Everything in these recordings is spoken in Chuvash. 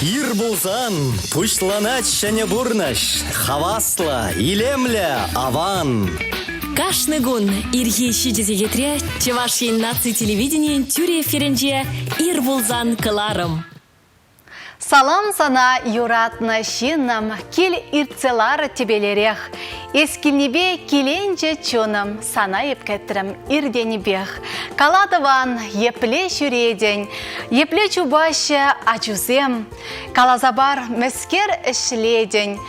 Ир пулсан пуҫланать ҫӗнӗ пурнӑҫ. Хаваслӑ, илемлӗ, аван. Кашни кун ирхи 7 сехетре Чӑваш Ен наци телевиденийӗн тӳрӗ эфирӗнче «Ир пулсан» кӑларӑм. Салам сана, юратнӑ ҫыннӑм, кил иртсе лар тӗпелерех. Эс килнипе киленчӗ чунӑм, сана эп кӗтрӗм иртенипех. Кала тӑван, епле ҫӳретӗн, епле чупаҫҫӗ ачусем. Каласа пар, мӗскер ӗҫлетӗн.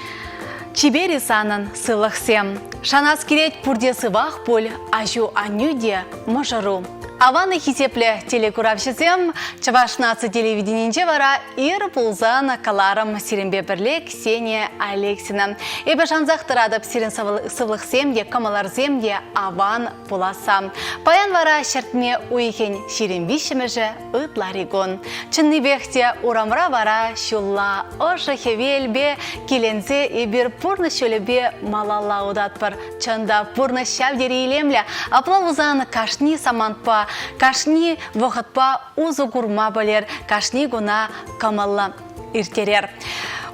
Чипер-и санӑн сывлӑхсем. Шанас килет пурте сывах пуль, аҫу-аннӳ те мӑшӑру. Аван хисеплӗ телекуравҫӑсем, Чӑваш наци телевиденийӗнче вара ир пулсан кӑларӑм сирӗнпе пӗрле Ксения Алексина. Эпӗ шансах тӑратӑп сирӗн сывлӑхсем те, кӑмӑлӑрсем те аван пуласса. Паян вара ҫӗртме уйӑхӗн 23-мӗшӗ ытларикун. Чӑннипех те урамра вара ҫулла ӑшӑ хӗвелпе киленсе эпир пурнӑҫ ҫулӗпе малалла утатпӑр. Чӑн та, пурнӑҫ ҫав тери илемлӗ. Апла пулсан кашни самантпа, кашни вӑхӑтпа усӑ курма пӗлер, кашни куна кӑмӑллӑ ирттерер.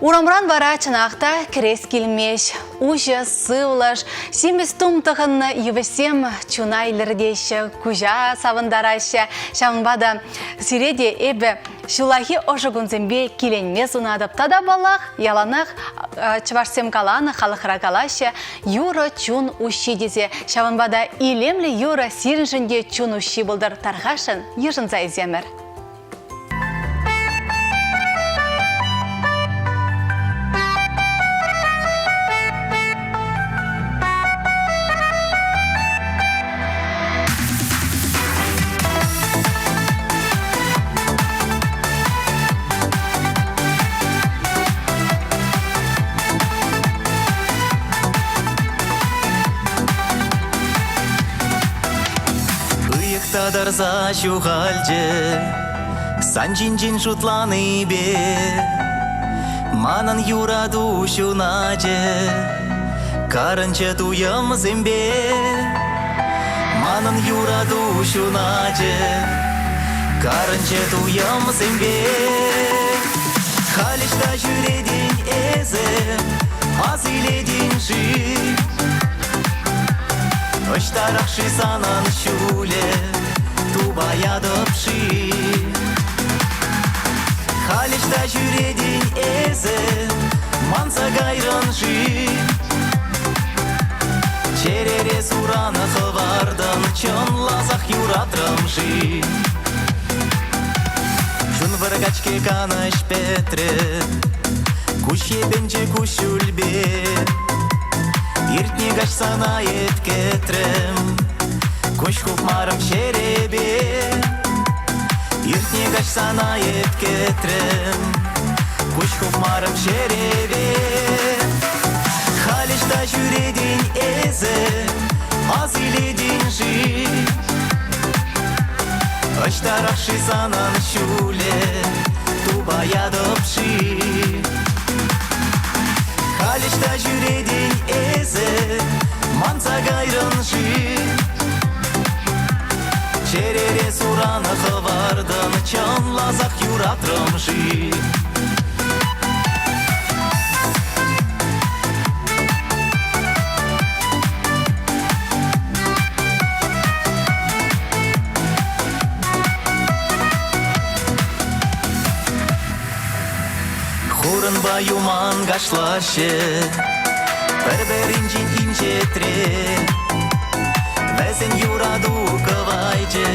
Урамран вара чӑнах та кӗрес килмест. Уҫӑ сывлӑш, симӗс тум тӑхӑннӑ йывӑҫсем чуна илӗртеҫҫӗ, куҫа савӑнтараҫҫӗ. Ҫавӑнпа та сире те эпӗ ҫуллахи ӑшӑ кунсемпе киленме сунатӑп. Тата, паллах, яланах чӑвашсем каланӑ, халӑхра калаҫҫӗ, юрӑ чун уҫҫи тесе. Ҫавӑнпа та илемлӗ юрӑ сирӗншӗн те чун уҫҫи пултӑр. Тархасшӑн йышӑнса илсемӗр. Ыйӑх татарса ҫухалчӗ сан ҫинчен шутланипе. Манӑн юрату ҫуначӗ карӑнчӗ туйӑмсемпе. Манӑн юрату ҫуначӗ карӑнчӗ туйӑмсемпе. Халь ӑҫта ҫӳретӗн эсӗ, ас илетӗн-ши? Ӑҫтарах-ши санӑн ҫулӗ, тупаятӑп-ши? Халь ӑҫта ҫӳретӗн эсӗ, манса кайрӑн-ши? Чӗрере суранӑ хӑвартӑн, чӑнласах юратрӑм-ши? Чун вӑркать-ҫке канӑҫ пӗтрӗ, куҫ йӗпенчӗ куҫҫульпе. Иртнӗ каҫ сана эп кӗтрӗм, куҫ хупмарӑм чӗрепе. Иртнӗ каҫ сана эп кӗтрӗм, куҫ хупмарӑм чӗрепе. Халь ӑҫта ҫӳретӗн эсӗ, ас илетӗн-ши? Ӑҫтарах-ши санӑн ҫулӗ, тупаятӑп-ши? Халь ӑҫта ҫӳретӗн эсӗ, манса кайрӑн-ши? Чӗрере суранӑ хӑвартӑн, чӑнласах юратрӑм-ши? Хурӑнпа юман кашлаҫҫӗ пӗр-пӗринчен инҫетре. Вӗсен юрату кӑвайчӗ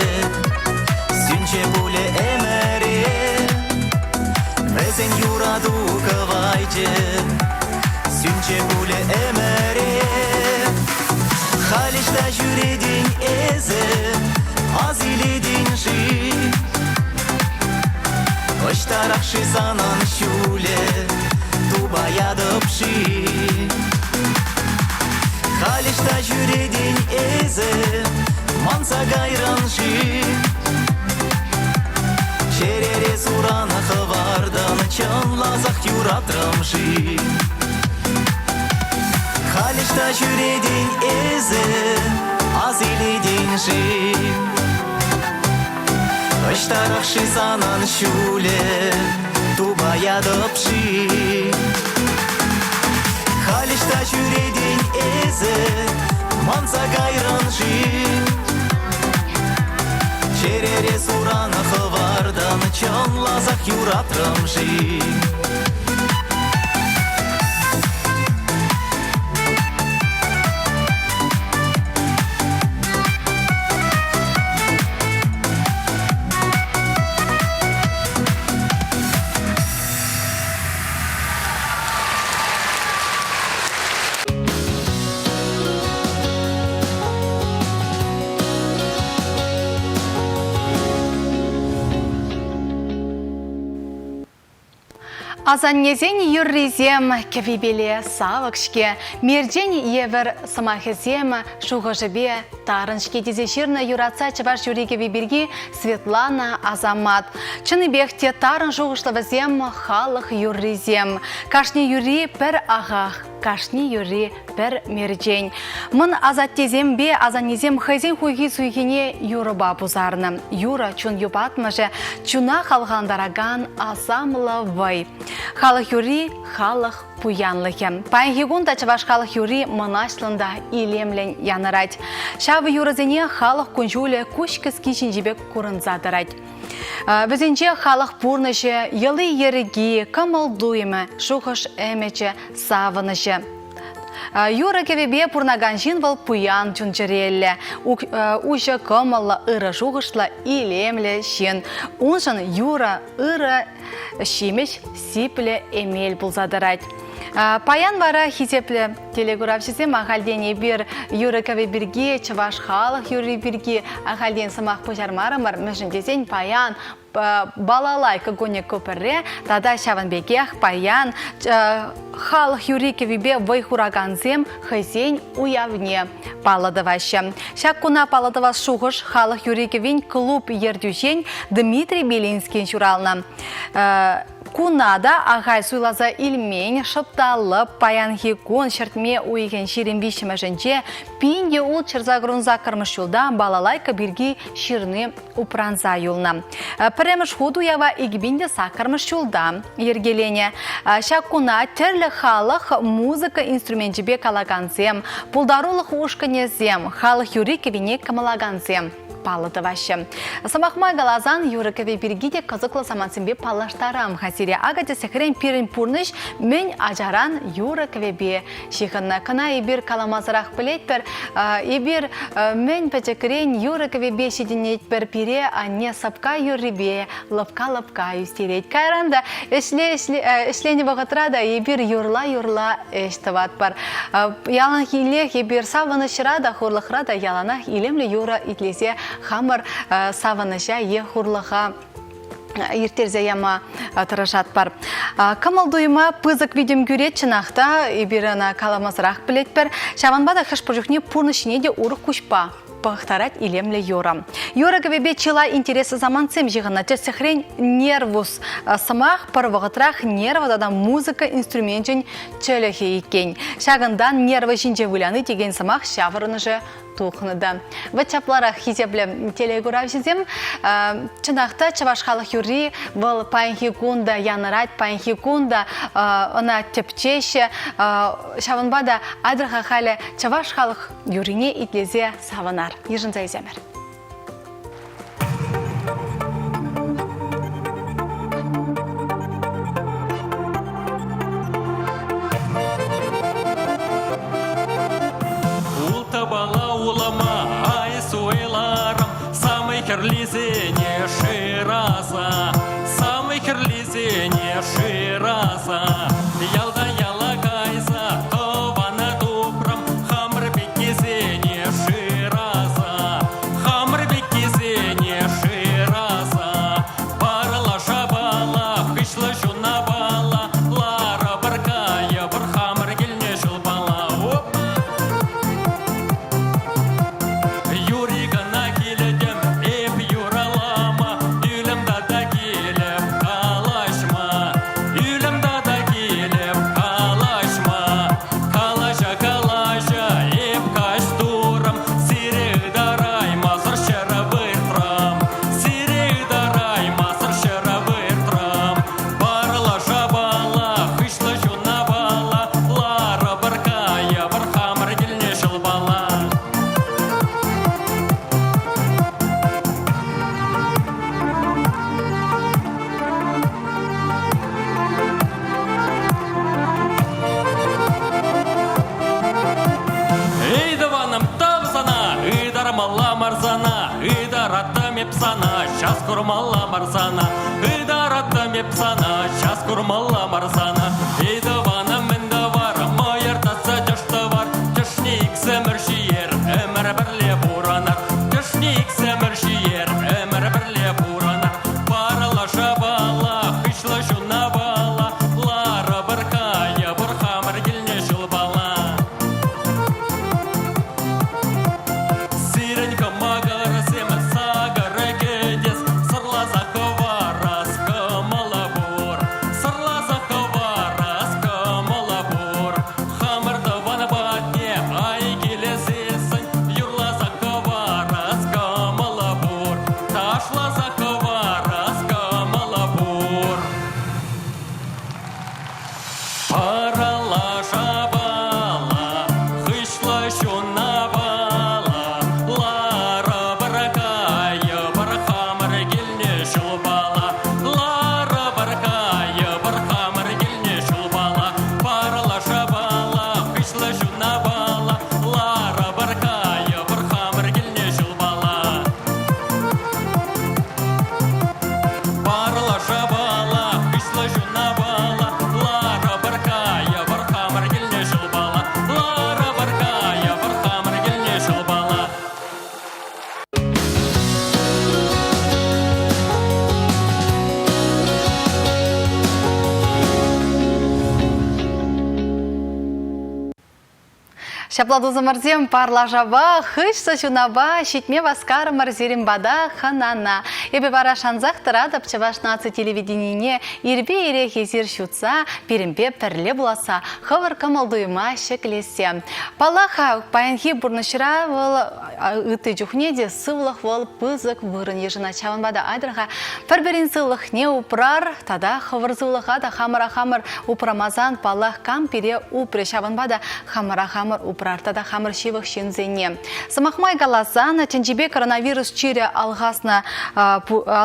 сӳнчӗ пулӗ ӗмӗре. Вӗсен юрату кӑвайчӗ сӳнчӗ пулӗ ӗмӗре. Халь ӑҫта ҫӳретӗн эсӗ, ас илетӗн-ши? Ӑҫтарах-ши санӑн ҫулӗ, тупаятӑп-ши? Халь ӑҫта ҫӳретӗн эсӗ, манса кайрӑн-ши? Чӗрере сурана хӑвартӑн, чӑнласах юратрӑм-ши? Халь ӑҫта ҫӳретӗн эсӗ, ас илетӗн-ши? Ӑҫтарах-ши санӑн ҫулӗ, тупая. каятӑп-ши? Халь ӑҫта ҫӳретӗн эсӗ, манса кайрӑн-ши? Чӗрере суранӑ хӑвартӑн, чӑнласах юратрӑм-ши? Асаннесен юррисем кӗвипеле савӑк-ҫке, мерчен евӗр сӑмахӗсем шухӑшӗпе тарӑн-ҫке тесе ҫырнӑ юратса чӑваш юрри-кӗвви пирки Светлана Асамат. Чӑннипех те тарӑн шухӑшлӑ вӗсем халӑх юррисем. Кашни юрри пӗр ахах, кашни юрри пӗр мерчен. Мӑн асаттесемпе асаннесем хӑйсен хуйхи-суйхине юрӑпа пусарнӑ. Юрӑ чун йӑпатмӑшӗ, чуна хавхалантаракан асамлӑ вӑй. Халӑх юрри халӑх пуянлӑхӗ. Паянхи кун та чӑваш халӑх юрри мӑнаҫлӑн та илемлӗн янӑрать. Ҫав юрӑсене халӑх кун-ҫулӗ куҫ кӗски ҫинчи пек курӑнса тӑрать. Вӗсенче халӑх пурнӑҫӗ, йӑли-йӗрки, кӑмӑл-туйӑмӗ, шухӑш-ӗмӗчӗ, савӑнӑҫӗ. Юрӑ-кӗвӗпе пурӑнакан ҫын вӑл пуян чун-чӗреллӗ, уҫӑ кӑмӑллӑ, ырӑ шухӑшлӑ, илемлӗ ҫын. Уншӑн юрӑ ырӑ ҫимӗҫ, сиплӗ эмел пулса тӑрать. Паян вара хисеплӗ телекуравҫӑсем ахальтен эпир юрӑ-кӗвӗ пирки, чӑваш халӑх юрри пирки ахальтен сӑмах пуҫармарӑмӑр, мӗншӗн тесен паян балалайка кунӗ ку пӗрре тата ҫавӑн пекех паян халӑх юрри-кӗввипе вӑй хуракансем хӑйсен уявне паллӑ тӑваҫҫӗ. Ҫак куна паллӑ тӑвас шухӑш халӑх юрри-кӗввин клуб ертӳҫин Дмитрий Белинскин ҫуралнӑ. Куна та ахаль суйласа илмен, шӑп та лӑп паянхи кун ҫӗртме уйӑхӗн 23-мӗшӗнче пин те улт 88-мӗш ҫулта балалайка пирки ҫырни упранса юлнӑ. Пӗрремӗш хут уява 2008-мӗш ҫулта йӗркеленӗ. Ҫак куна тӗрлӗ халӑх музыка инструменчӗпе калакансем, пултарулӑх ушкӑнӗсем, халӑх юрри-кӗввине кӑмӑллакансем паллӑ тӑваҫҫӗ. Сӑмах май каласан, юрӑ-кӗвӗ пирки те кӑсӑклӑ самантсемпе паллаштарам-ха сире. Акӑ тӗслӗхрен пирӗн пурнӑҫ мӗн ачаран юрӑ-кӗвӗпе ҫыхӑннӑ. Кӑна эпир каламасӑрах пӗлетпӗр. Эпир мӗн пӗчӗкрен юрӑ-кӗвӗпе ҫитӗнетпӗр. Пире анне сӑпка юррипе лӑпка-лӑпка ӳстерет. Кайран та ӗҫленӗ вӑхӑтра та эпир юрла-юрла ӗҫ тӑватпӑр. Яланхиллех эпир савӑнӑҫра та, хурлӑхра та яланах илемлӗ юрӑ итлесе хамӑр савӑнӑҫа е хурлӑха ирттерсе яма тӑрӑшатпӑр. Кӑмӑл-туйӑма пысӑк витӗм кӳрет чӑнах та, эпир ӑна каламасӑрах пӗлетпӗр. Ҫавӑнпа та хӑш-пӗр чухне пурнӑҫ ҫине те урӑх куҫпа пӑхтарать илемлӗ юрӑ. Юрӑ-кӗвӗпе чылай интереслӗ самантсем ҫыхӑннӑ. Тӗслӗхрен, нервус сӑмах пӗр вӑхӑтрах нерва тата музыка инструменчӗн чӗлӗхӗ иккен. Ҫакӑнтан нерва ҫинче выляни текен сӑмах ҫаврӑнӑшӗ тухнӑ та. Вӑт ҫапларах хисеплӗ телекуравҫӑсем, чӑнах та чӑваш халӑх юрри вӑл паянхи кун та янӑрать, паянхи кун та ӑна тӗпчеҫҫӗ. Ҫавӑнпа та айтӑр-ха халӗ чӑваш халӑх юррине итлесе савӑнар, йышӑнса илсемӗр. Ултӑпала улӑма ай суйларӑм, самый хӗрлисене шыраса, самый хӗрлисене шыраса. Ялтан яла кайса тӑвана тупрӑм, хамӑр пеккисене шыраса, хамӑр пеккисене шыраса. Парлашапала, хыҫлӑ ҫунапала, ларӑпӑр кайӑпӑр хамӑр килнӗ ҫулпала. Оп! Юри кӑна килтӗм эп юралама, ӳлӗм тата килӗп калаҫма. Ӳлӗм тата килӗп калаҫма. Калаҫа-калаҫа эп каҫ турӑм, сире ытараймасӑр ҫӗр выртрӑм. Сире ытараймасӑр ҫӗр выртрӑм. эп сана, час курмалла мар сана. Ытараттӑм эп сана, час курмалла мар сана. Эй, тӑванӑм, мӗн тӑвар, мӑйӑр татса тӗш тӑвар. Тӗшне иксӗмӗр ҫиер, ӗмӗр пӗрле пурӑнар. Тӗшне иксӗмӗр ҫиер, ӗмӗр пӗрле пурӑнар. Парлашапала, хыҫлӑ ҫунапала, ларӑпӑр, кайӑпӑр хамӑр килне ҫулпала. Сирӗн кӑмакӑрсем сакӑр кӗтес, сӑрласа хӑварас кӑмӑла пур. Сӑрласа хӑварас кӑмӑла пур. Хамӑр тӑван патне ай килесессӗн юрласа хӑварас кӑмӑла пур. Ташласа хӑварас кӑмӑла пур. Пӑралашапала, хыҫлӑ ҫунапала, ларӑпӑр кайӑпӑр хамӑр килнӗ ҫулпала. Ларӑпӑр кайӑпӑр хамӑр килнӗ ҫулпала. Пӑралашапала, хыҫлӑ ҫунапала, ларӑпӑр кайӑпӑр хамӑр килнӗ ҫулпала. Парлашапала, хыҫлӑ ҫунапала, ларӑпӑр кайӑпӑр хамӑр килнӗ ҫулпала, ларӑпӑр кайӑпӑр хамӑр килнӗ ҫулпала. Ҫапла тусӑмӑрсем пар лашапа, хыҫсӑ ҫунапа ҫитме васкарӑмӑр сирӗн пата хӑнана. Эпӗ вара шансах тӑратӑп Чӑваш наци телевиденине ирпе ирех эсир ҫутса, пирӗнпе пӗрле пуласса, хӑвӑр кӑмӑл-туйӑма ҫӗклессе. Паллах, паянхи пурнӑҫра вӑл ытти чухне те сывлӑх вӑл пысӑк вырӑн йышӑнать. Ҫавӑнпа та айтӑр-ха пӗр-пӗрин сывлӑхне упрар тата хӑвӑр сывлӑха та хамӑра хамӑр упрамасан, паллах, кам пире упрӗ. Ҫавӑнпа та хамӑра хамӑр упрар тата хамӑр ҫывӑх ҫынсене. Сӑмах май каласан, тӗнчипе коронавирус чирӗ алхаснӑ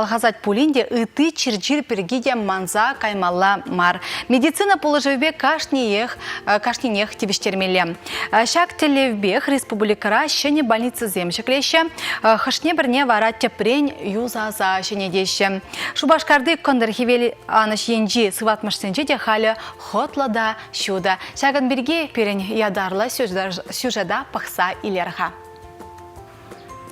алхасать пулин те ытти чир-чир пирки те манса каймалла мар. Медицина пулӑшӑвӗпе кашниех кашнинех тивӗҫтермелле. Ҫак тӗллевпех республикӑра ҫӗнӗ больницӑсем ҫӗклеҫҫӗ, хӑшне-пӗрне вара тӗпрен юсаса ҫӗнетеҫҫӗ. Шупашкарти кӑнтӑр хӗвел анӑҫ енчи сыватмӑшсенче те халӗ хӑтлӑ та ҫутӑ. Ҫакӑн пирки пирӗн ятарлӑ сюжета пӑхса илер-ха.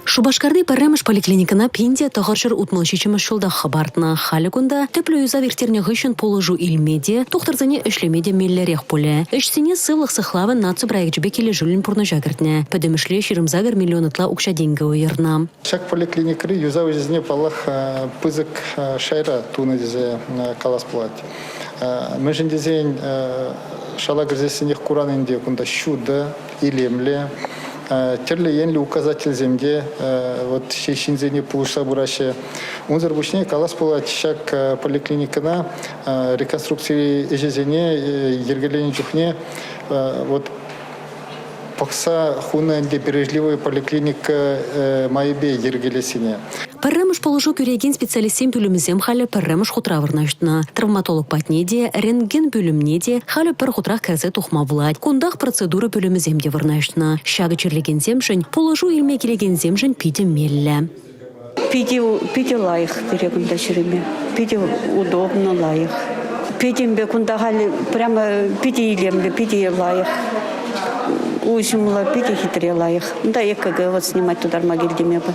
Шупашкарти пӗрремӗш поликлиникӑна 1967 ҫултах хӑпартнӑ. Халӗ кунта тӗплӗ юсав ирттернӗ хыҫҫӑн пулӑшу илме те, тухтӑрсене ӗҫлеме те меллӗрех пулӗ. Ӗҫсене сывлӑх сыхлавӗн наци проекчӗпе килӗшӳллӗн пурнӑҫа кӗртнӗ. Пӗтӗмӗшле 28 миллион ытла укҫа-тенкӗ уйӑрнӑ. Ҫак поликлиникӑри юсав ӗҫӗсене, паллах, пысӑк шайра тунӑ тесе калас пулать. Мӗншӗн тесен шала кӗрсессӗнех куран ӗнтӗ кунта ҫутӑ, илемлӗ. Тӗрлӗ енлӗ указательсем те вот ҫынсене пулӑшса пыраҫҫӗ. Унсӑр пуҫне калас пулать, ҫак поликлиникӑна реконструкци ӗҫӗсене йӗркеленӗ чухне вот пӑхса хунӑ ӗнтӗ бережливая поликлиника майӗпе йӗркелессине. Пӗрремӗш пулӑшу кӳрекен специалистсен пӳлӗмӗсем халӗ пӗрремӗш хутра вырнаҫнӑ. Травматолог патне те, рентген пӳлӗмне те халӗ пӗр хутрах кӗрсе тухма пулать. Кунтах процедура пӳлӗмӗсем те вырнаҫнӑ. Ҫакӑ чирлекенсемшӗн, пулӑшу илме килекенсемшӗн питӗ меллӗ. Питӗ, питӗ лайӑх пире кунта ҫӳреме. Питӗ удобно, лайӑх. Пӗтӗмпе кунта халӗ прямо питӗ илемлӗ, питӗ лайӑх. Уҫӑмлӑ, питӗ хитре лайӑх. Унта ЭКГ вот снимать тутарма килтӗм эпӗ.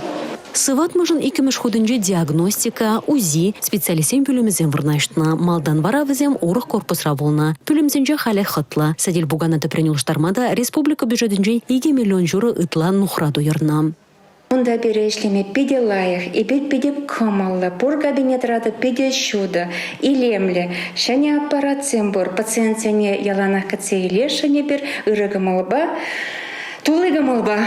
Сыватмӑшӑн иккӗмӗш хутӗнче диагностика, УЗИ, специалистсен пӳлӗмӗсем вырнаҫнӑ. Малтан вара вӗсем урӑх корпусра пулнӑ. Пӳлӗмсенче халӗ хӑтлӑ. Сӗтел-пукана тӗпрен улӑштарма та республика бюджетӗнчен 2 миллион ҫурӑ ытла нухрат уйӑрнӑ. Унта пире ӗҫлеме питӗ лайӑх, эпир питӗ кӑмӑллӑ, пур кабинетра та питӗ ҫутӑ, илемлӗ. Ҫӗнӗ аппаратсем пур, пациентсене яланах кӗтсе илесшӗн эпир ырӑ кӑмӑлпа, тулли кӑмӑлпа.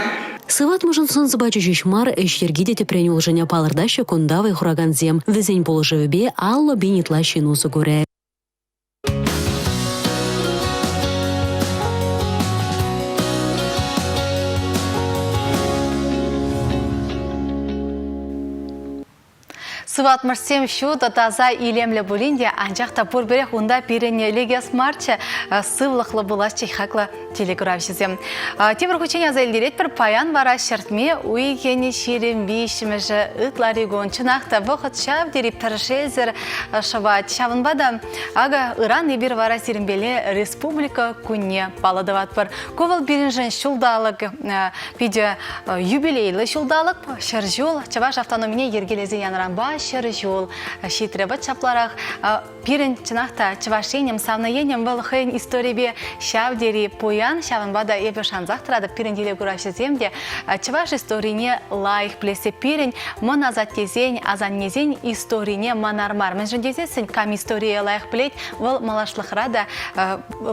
Сыватмӑшӑн сӑн-сӑпачӗ ҫеҫ мар, ӗҫ йӗрки те тӗпрен улшӑнӗ, палӑртаҫҫӗ кунта вӑй хуракансем. Вӗсен пулӑшӑвӗпе 50 пин ытла ҫын усӑ курӗ. Сыватмӑшсем ҫутӑ, таса, илемлӗ пулин те, анчах та пурпӗрех унта пирӗн лекес марччӗ, сывлӑхлӑ пуласчӗ хаклӑ телекуравҫӑсем. Тепӗр хутчен аса илтеретпӗр, паян вара ҫӗртме уйӑхӗн 23-мӗшӗ ытларикун. Чӑнах та, вӑхӑт ҫав тери пӗршелсӗр шӑвать. Ҫавӑнпа та, акӑ, ыран эпир вара сирӗнпеле Республика кунне паллӑ тӑватпӑр. Ку вӑл пирӗншӗн ҫулталӑк питӗ юбилейлӑ ҫулталӑк, 100 ҫул чӑваш автономине йӗркелесе янӑранпа 100 ҫул ҫитрӗ. Вӑт ҫапларах пирӗн чӑнах та Чӑваш Енӗм, савнӑ енӗм вӑл хӑйӗн историйӗпе ҫав тери пуян, ҫавӑнпа та эпӗ шансах тӑратӑп пирӗн телекуравҫӑсем те чӑваш историне лайӑх пӗлессе пирӗн мӑн асаттесен, асаннесен историне манар мар. Мӗншӗн тесессӗн кам историе лайӑх пӗлет, вӑл малашлӑхра та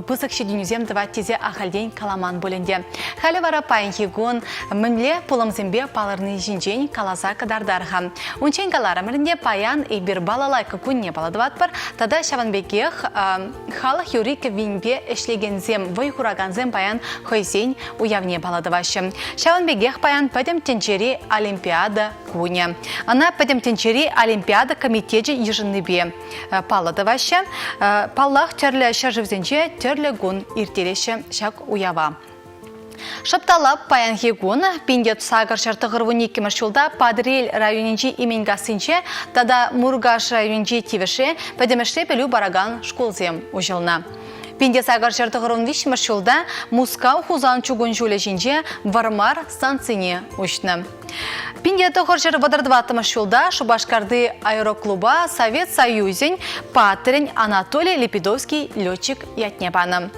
пысӑк ҫитӗнӳсем тӑвать тесе ахальтен каламан пуль ӗнтӗ. Халӗ вара паянхи кун мӗнле пулӑмсемпе палӑрни ҫинчен каласа кӑтартар-ха. Унччен каларӑмӑр ӗнтӗ, паян эпир балалайка кунне паллӑ тӑватпӑр тата ҫавӑн пекех халӑх юрри кӗввинпе ӗҫлекенсем, вӑй хуракансем паян хӑйсен уявне паллӑ тӑваҫҫӗ. Ҫавӑн пекех паян Пӗтӗм тӗнчери Олимпиада кунӗ. Ӑна Пӗтӗм тӗнчери Олимпиада комитечӗ йышӑннипе паллӑ тӑваҫҫӗ. Паллах, тӗрлӗ ҫӗршывсенче тӗрлӗ кун ирттереҫҫӗ ҫак уява. Шӑп та лап паянхи кун 1892 ҫулта Патӑрьел районӗнчи Именкассинче тата Муркаш районӗнчи Тивӗшре пӗтӗмӗшле пӗлӳ паракан шкулсем уҫӑлнӑ. 1893 ҫулта Мускав-Хусан чукун ҫулӗ ҫинче Вӑрмар станцине уҫнӑ. 1934 ҫулта Шупашкарти аэроклуба Совет Союзӗн паттӑрӗн Анатолий Лепидовский летчик ятне панӑ.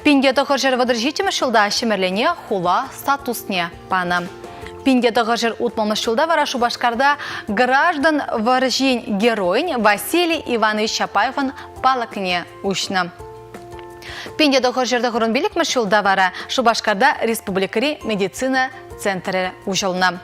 1937 ҫулта Ҫӗмӗрлене хула статусне панӑ. 1960 ҫулта вара Шупашкарта граждан вӑрҫин геройӗн Василий Иванович Чапаевӑн палӑкне уҫнӑ. 1995 ҫулта вара Шупашкарта республикӑри медицина центрӗ уҫӑлнӑ.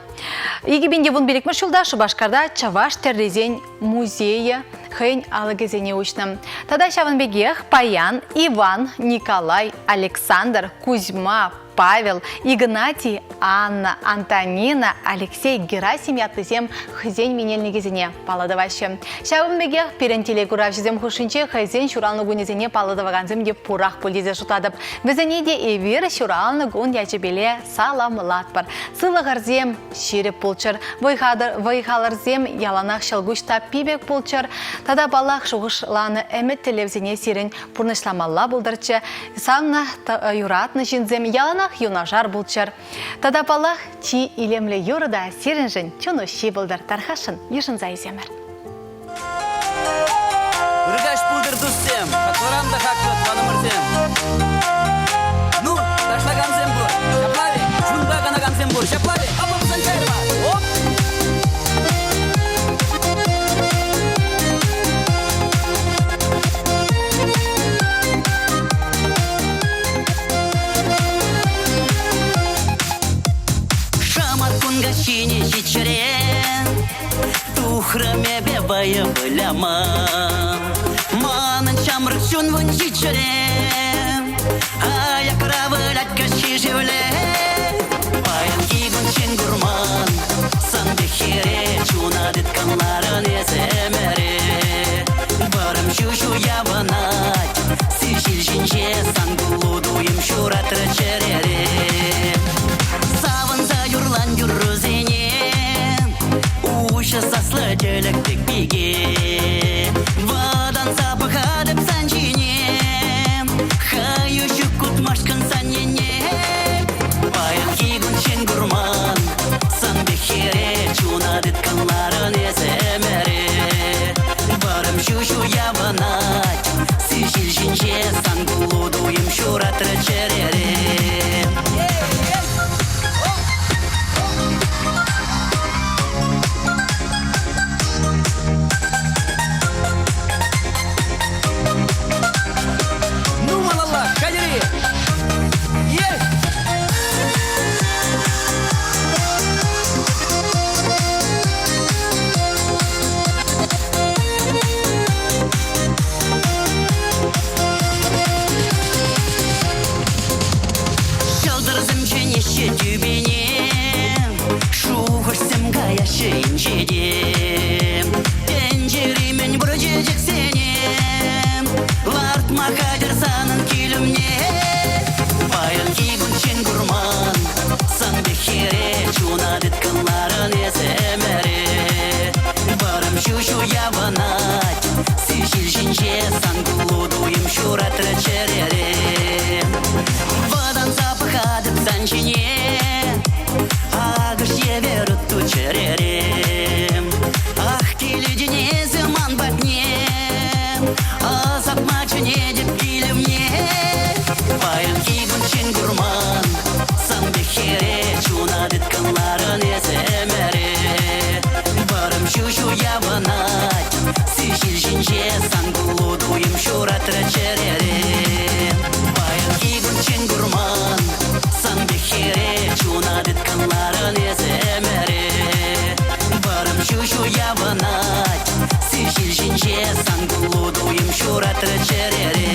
2015 ҫулта Шупашкарта чӑваш тӗррисен музейӗ хӑйӗн алӑкӗсене уҫнӑ. Тата ҫавӑн пекех паян Иван, Николай, Александр, Кузьма, Павел, Игнатий, Анна, Антонина, Алексей, Герасим ятлисем хӑйсен менелникӗсене паллӑ тӑваҫҫӗ. Ҫавӑн пекех пирӗн телекуравҫӑсем хушшинче хӑйсен ҫуралнӑ кунӗсене паллӑ тӑвакансем те пурах пуль тесе шутлатӑп. Вӗсене те эпир ҫуралнӑ кун ячӗпеле саламлатпӑр. Сывлӑхӑрсем ҫирӗп пулччӑр, вӑй-халӑрсем яланах ҫӑлкуҫ таппи пек пулччӑр. Тата, паллах, шухӑшланӑ ӗмӗт-тӗллевсене сирӗн пурнӑҫламалла пултӑрччӗ. Савнӑ, юратнӑ ҫынсем яланах юнашар пулччӑр. Тата, паллах, чи илемлӗ юрӑ та сирӗншӗн чун уҫҫи пултӑр. Тархасшӑн йышӑнса илсемӗр. Ыркаҫ пултӑр, туссем, хаклӑран та хаклӑ тӑванӑмӑрсем. Ну, ташлакансем пур, ҫапла-и? Чунпа канакансем пур, ҫапла-и? Апа пулсан кайрӑма. Оп! Шамат кун каҫхине ҫиччӗре Тухрӑм эпӗ вӑйӑ выляма. Манӑн ҫамрӑк чун 17-ре. Аякра вылять каҫхи шевле. Паянхи кун ҫын курман сан пек хӗре чуна тыткӑнларӑн эсӗ ӗмӗре. Вӑрӑм ҫӳҫӳ явӑнать сив ҫил ҫинче сан куллу туйӑм ҫуратрӗ чӗрере. Савӑнса юрлан юррусене Уҫӑ саслӑ тӗлӗк пек пике Вӑтанса пӑхатӑп сан ҫине Хӑю ҫук кутмашкӑн сан енне Паянхи кун ҫын курман Сан пек хӗре чуна тыткӑнларӑн эсӗ ӗмӗре Вӑрӑм ҫӳҫӳ явӑнать Сив ҫил ҫинче сан куллу туйӑм ҫуратрӗ чӗрере. Ну, малалла, кайри! Есть! ҫуратрӗ чӗрере. Вӑтанса пӑхатӑп сан ҫине, Акӑш евӗр ытту чӗрере. Ах, килетӗн эсӗ ман патне, Ӑсатма чӗнетӗп килӗмне. Паянхи кунччен курман сан пек хӗре, Чуна тыткӑнларӑн эсӗ ӗмӗре. Вӑрӑм ҫӳҫӳ явӑнать сив ҫил ҫинче, Сан куллу туйӑм ҫуратрӗ чӗрере. Паянхи кунччен курман сан пек хӗре, Чуна тыткӑнларӑн эсӗ ӗмӗре. Вӑрӑм ҫӳҫӳ явӑнать сив ҫил ҫинче, Сан куллу туйӑм ҫуратрӗ чӗрере.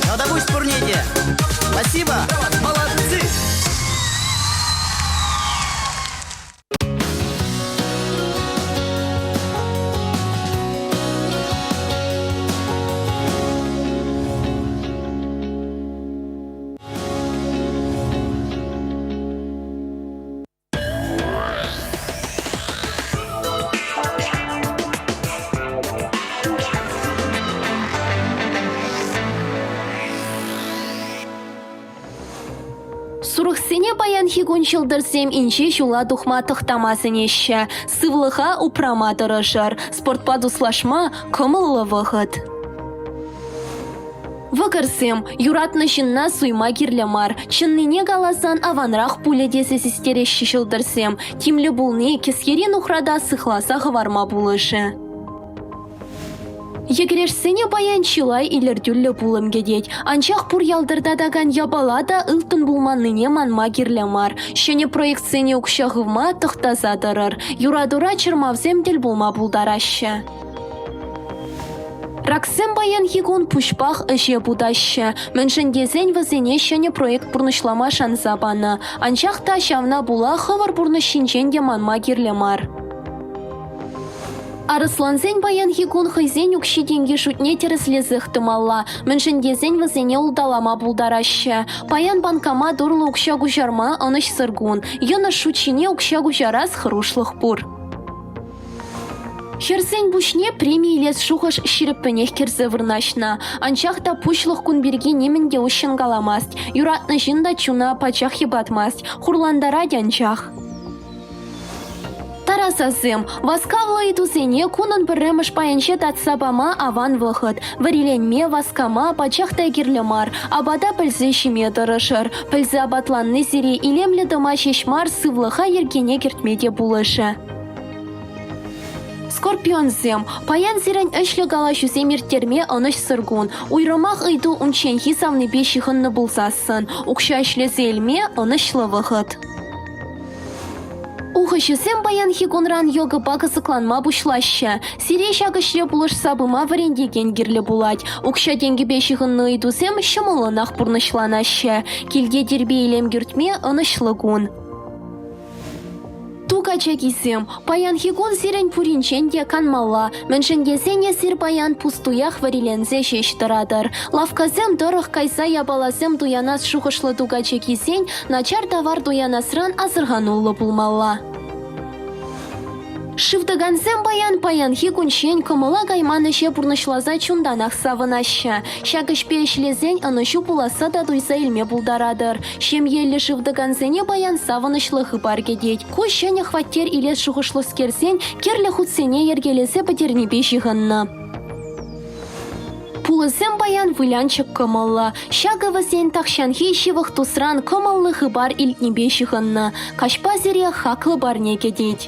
Тавтапуҫ пурне те! Спасибо! Молодцы! Сурӑхсене паянхи кун ҫӑлтӑрсем инҫе ҫула тухма тӑхтама сӗнеҫҫӗ. Сывлӑха упрама тӑрӑшӑр. Спортпа туслашма кӑмӑллӑ вӑхӑт. Вӑкӑрсем, юратнӑ ҫынна суйма кирлӗ мар. Чӑннине каласан аванрах пулӗ тесе систереҫҫӗ ҫӑлтӑрсем. Тимлӗ пулни кӗсьери нухрата сыхласа хӑварма пулӑшӗ. Йӗкӗрешсене паян чылай илӗртӳллӗ пулӑм кӗтет. Анчах пур ялтӑртатакан япала та ылтӑн пулманнине манма кирлӗ мар. Ҫӗнӗ проектсене укҫа хывма тӑхтаса тӑрӑр. Юратура чӑрмавсем тӗл пулма пултараҫҫӗ. Раксем паянхи кун пуҫпах ӗҫе путаҫҫӗ, мӗншӗн тесен вӗсене ҫӗнӗ проект пурнӑҫлама шанса панӑ. Анчах та ҫавна пула хӑвӑр пурнӑҫ ҫинчен те манма кирлӗ мар. Арӑслансен паянхи кун хӑйсен укҫи-тенки шутне тӗрӗслесех тӑмалла, мӗншӗн тесен вӗсене улталама пултараҫҫӗ. Паян банкомат урлӑ укҫа куҫарма ӑнӑҫсӑр кун, йӑнӑш шут ҫине укҫа куҫарас хӑрушлӑх пур. Хӗрсен пуҫне преми илес шухӑш ҫирӗппӗнех кӗрсе вырнаҫнӑ. Анчах та пуҫлӑх кун пирки нимӗн те уҫҫӑн каламасть. Юратнӑ ҫын та чуна пачах йӑпатмасть, хурлантарать анчах. Тарасасем, васкавлӑ ыйтусене кунӑн пӗрремӗш пайӗнче татса пама аван вӑхӑт. Вӗриленме, васкама пачах та кирлӗ мар. Апата пӗлсе ҫиме тӑрӑшӑр. Пӗлсе апатланни сире илемлӗ тӑма ҫеҫ мар, сывлӑха йӗркене кӗртме те пулӑшӗ. Скорпионсем, паян сирӗн ӗҫлӗ калаҫусем ирттерме ӑнӑҫсӑр кун. Уйрӑмах ыйту унчченхи савнипе ҫыхӑннӑ пулсассӑн. Укҫа ӗҫлесе илме ӑнӑҫлӑ вӑхӑт. Ухӑҫӑсем паянхи кунран йогӑпа кӑсӑкланма пуҫлаҫҫӗ. Сире ҫак ӗҫре пулӑшса пыма вӗрентекен кирлӗ пулать. Укҫа-тенкӗпе ҫыхӑннӑ ыйтусем ҫӑмӑллӑнах пурнӑҫланаҫҫӗ. Килте тирпей-илем кӳртме ӑнӑҫлӑ кун. Ту качакисем, паянхи кун сирӗн пуринчен те канмалла, мӗншӗн тесен эсир паян пустуях вӗриленсе ҫеҫ тӑратӑр. Лавккасем тӑрӑх кайса япаласем туянас шухӑшлӑ ту качакисен начар тавар туянасран асӑрхануллӑ пулмалла. Шывтӑкансем паян паянхи кунччен кӑмӑла кайман ӗҫе пурнӑҫласа чунтанах савӑнаҫҫӗ. Ҫак ӗҫпе ӗҫлесен ӑнӑҫу пуласса та туйса илме пултаратӑр. Ҫемьеллӗ шывтӑкансене паян савӑнӑҫлӑ хыпар кӗтет. Ку ҫӗнӗ хваттер илес шухӑшлӑскерсен кирлӗ хутсене йӗркелесе пӗтернипе ҫыхӑннӑ. Пулӑсем паян вылянчӑк кӑмӑллӑ. Ҫакӑ вӗсен тахҫанхи ҫывӑх тусран кӑмӑллӑ хыпар илтнипе ҫыхӑннӑ. Каҫпа сире хаклӑ парне кӗтет.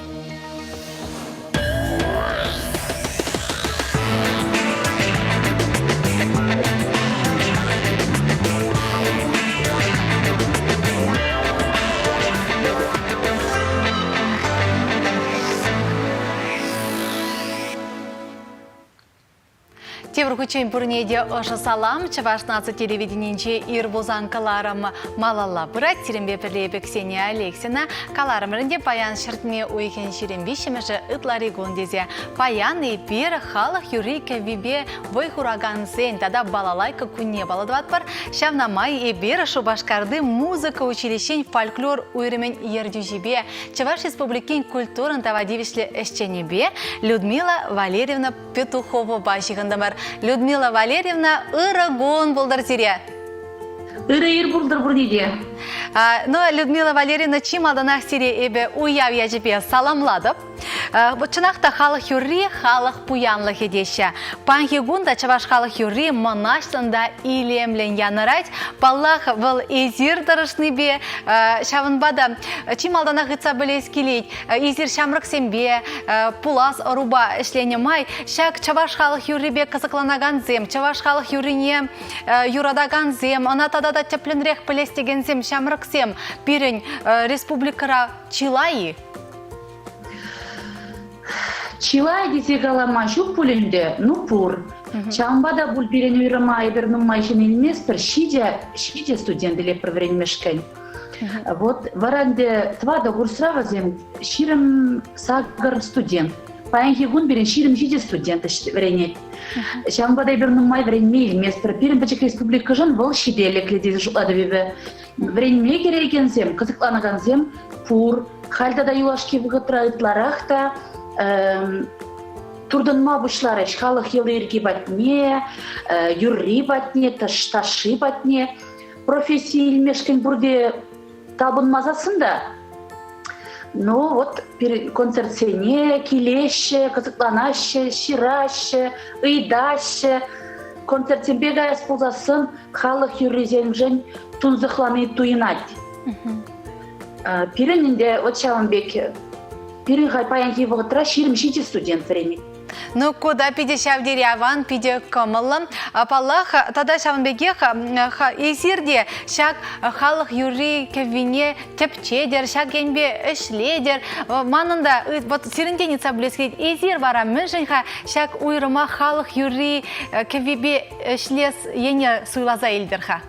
Тепӗр. Тепӗр хутчен пурне те ӑшӑ салам. Чӑваш наци телевиденийӗнче ир пулсан кӑларӑм малалла пырать. Сирӗнпе пӗрле эпӗ Ксения Алексина. Каларӑмӑр ӗнтӗ паян ҫӗртме уйӑхӗн 23-мӗшӗ ытлари кун тесе. Паян эпир халӑх юрри кӗввипе вӑй хуракансен тата балалайка кунне паллӑ тӑватпӑр. Ҫавна май эпир Шупашкарти музыка училищин фольклор уйрӑмӗн ертӳҫипе Чӑваш Республикин культурӑн тава тивӗҫлӗ ӗҫченӗпе Людмила Валерьевна Петуховӑпа ҫыхӑнтӑмӑр. Людмила Валерьевна, ырӑ кун пултӑр сире! Ырӑ ир пултӑр пурне те. Ну, Людмила Валерьевна, чи малтанах сире эпӗ уяв ячӗпе саламлатӑп. Чӑнах та халӑх юрри халӑх пуянлӑхӗ теҫҫӗ. Паянхи кун та чӑваш халӑх юрри мӑнаҫлӑн та илемлӗн янӑрать. Паллах, вӑл эсир тӑрӑшнипе, ҫавӑнпа та чи малтанах ыйтса пӗлес килет. Эсир ҫамрӑксемпе, пулас ӑрупа ӗҫленӗ май ҫак чӑваш халӑх юррипе кӑсӑкланакансем, чӑваш халӑх юррине юратакансем, ӑна тата та тӗплӗнрех пӗлес текенсем, ҫамрӑксем пирӗн республикӑра чылай-и? Чылай тесе калама ҫук пуль ӗнтӗ, ну пур. Ҫавӑнпа та пуль пирӗн уйрӑма эпир нумай ҫын илместпӗр, ҫичӗ, ҫичӗ студент илетпӗр вӗренмешкӗн. Вот вара ӗнтӗ тӑватӑ курсра вӗсем 28 студент. Паянхи кун пирӗн 27 студент вӗренет. Ҫавӑнпа та эпир нумай вӗренме илместпӗр. Пирӗн пӗчӗк республикӑшӑн вӑл ҫителӗклӗ тесе шутлатӑп эпӗ. Вӗренме кӗрекенсем, кӑсӑкланакансем пур. Халь тата юлашки вӑхӑтра ытларах та туртӑнма пуҫларӗҫ халӑх йӑли-йӗрки патне, юрри патне, ташши патне. Професси илмешкӗн пурте тапӑнмасассӑн та, ну вот концертсене килеҫҫӗ, кӑсӑкланаҫҫӗ, ҫыраҫҫӗ, ыйтаҫҫӗ. Концертсемпе каяс пулсассӑн халӑх юррисемшӗн тунсӑхлани туйӑнать. Пирӗн ӗнтӗ вот ҫавӑн пек пирӗн халь паянхи вӑхӑтра 27 студент вӗренет. Ну, ку та питӗ ҫав тери аван, питӗ кӑмӑллӑ. Паллах, тата ҫавӑн пекех эсир те ҫак халӑх юрри кӗввине тӗпчетӗр, ҫак енпе ӗҫлетӗр. Манӑн та вот сирӗнтен ыйтса пӗлес килет, эсир вара мӗншӗн-ха ҫак уйрӑмах халӑх юрри кӗввипе ӗҫлес ене суйласа илтӗр-ха?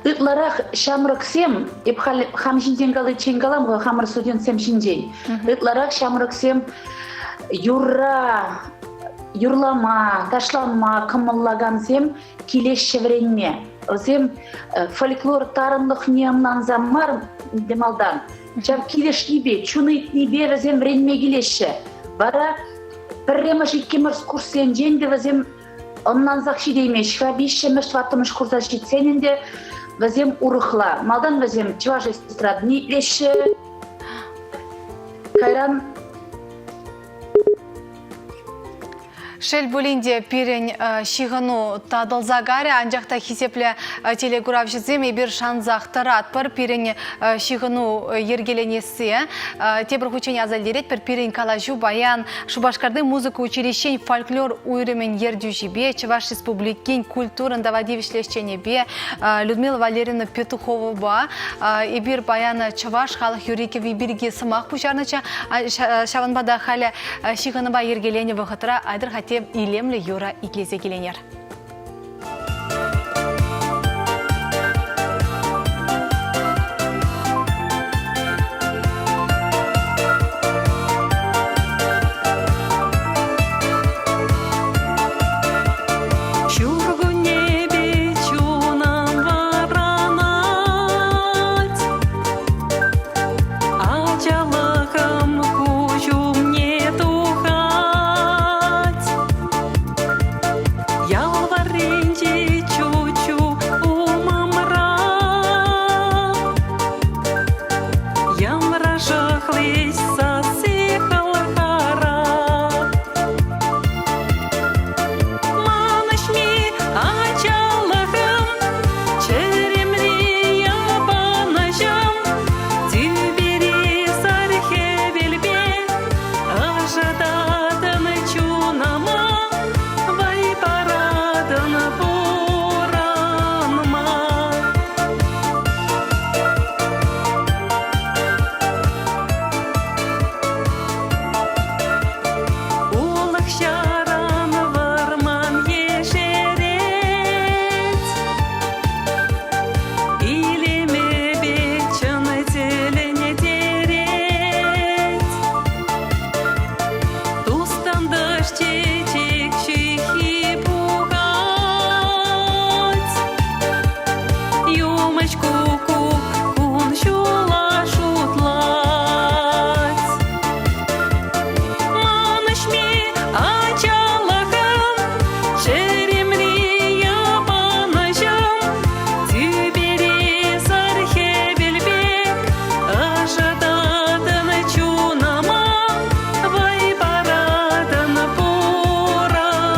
Ытларах ҫамрӑксем, эп халь хам ҫинчен каличчен калам-ха, хамӑр студентсем ҫинчен. Ытларах ҫамрӑксем юрра юрлама, ташлама кӑмӑллакансем килеҫҫӗ вӗренме. Вӗсем фольклор тарӑнлӑхне ӑнланса мар малтан, ҫав килӗшнипе, чун ыйтнипе вӗсем вӗренме килеҫҫӗ. Вара пӗрремӗш, иккӗмӗш курссенчен те вӗсем ӑнлансах ҫитеймест-ха. Виҫҫӗмӗш, тӑваттӑмӗш курса ҫитсен ӗнтӗ вӗсем урӑхла. Малтан вӗсем чӑваш эстрадине итлеҫҫӗ. Кайран Шел пулин те, пирӗн ҫыхӑну татӑлса карӗ, анчах та хисеплӗ телекуравҫӑсем эпир шансах тӑратпӑр пирӗн ҫыхӑну йӗркеленессе. Тепӗр хутчен аса илтеретпӗр, пирӗн калаҫу паян Шупашкарти музыка училищин фольклор уйрӑмӗн ертӳҫипе, Чӑваш Республикин культурӑн тава тивӗҫлӗ ӗҫченӗпе Людмила Валерьевна Петуховӑпа эпир паян чӑваш халӑх юрри-кӗвви пирки сӑмах пуҫарнӑччӗ. Ҫавӑнпа та халӗ ҫыхӑнӑва йӗркеленӗ вӑхӑтра айтӑр-ха тем илемлӗ юрӑ итлесе киленер. Ҫуркуннепе чунӑм вӑранать, Ачалӑхӑм куҫ умне тухать. Ял. Пурнӑҫ куккук кун-ҫула шутлать. Манӑҫми ачалӑхӑм, чӗремри йӑпанӑҫӑм, тӳпере сар хӗвел пек ӑшӑтатӑн чунӑма, вӑй паратӑн пурӑнма.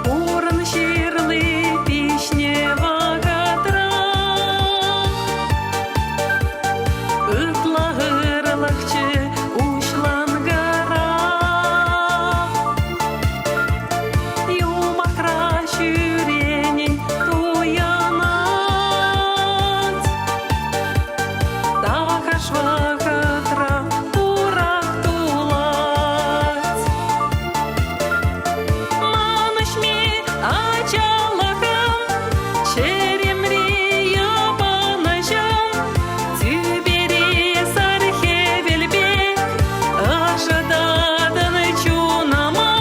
Хурӑн ҫырли пиҫнӗ вӑхӑтра Ытла ырлӑхчӗ уҫланкӑра. Юмахра ҫӳренӗн туйӑнать. Тахӑш вӑхӑтра пурак тулать. Манӑҫми ачалӑхӑм, чӗремри йӑпанӑҫӑм, тӳпере сар хӗвел пек ӑшӑтатӑн чунӑма,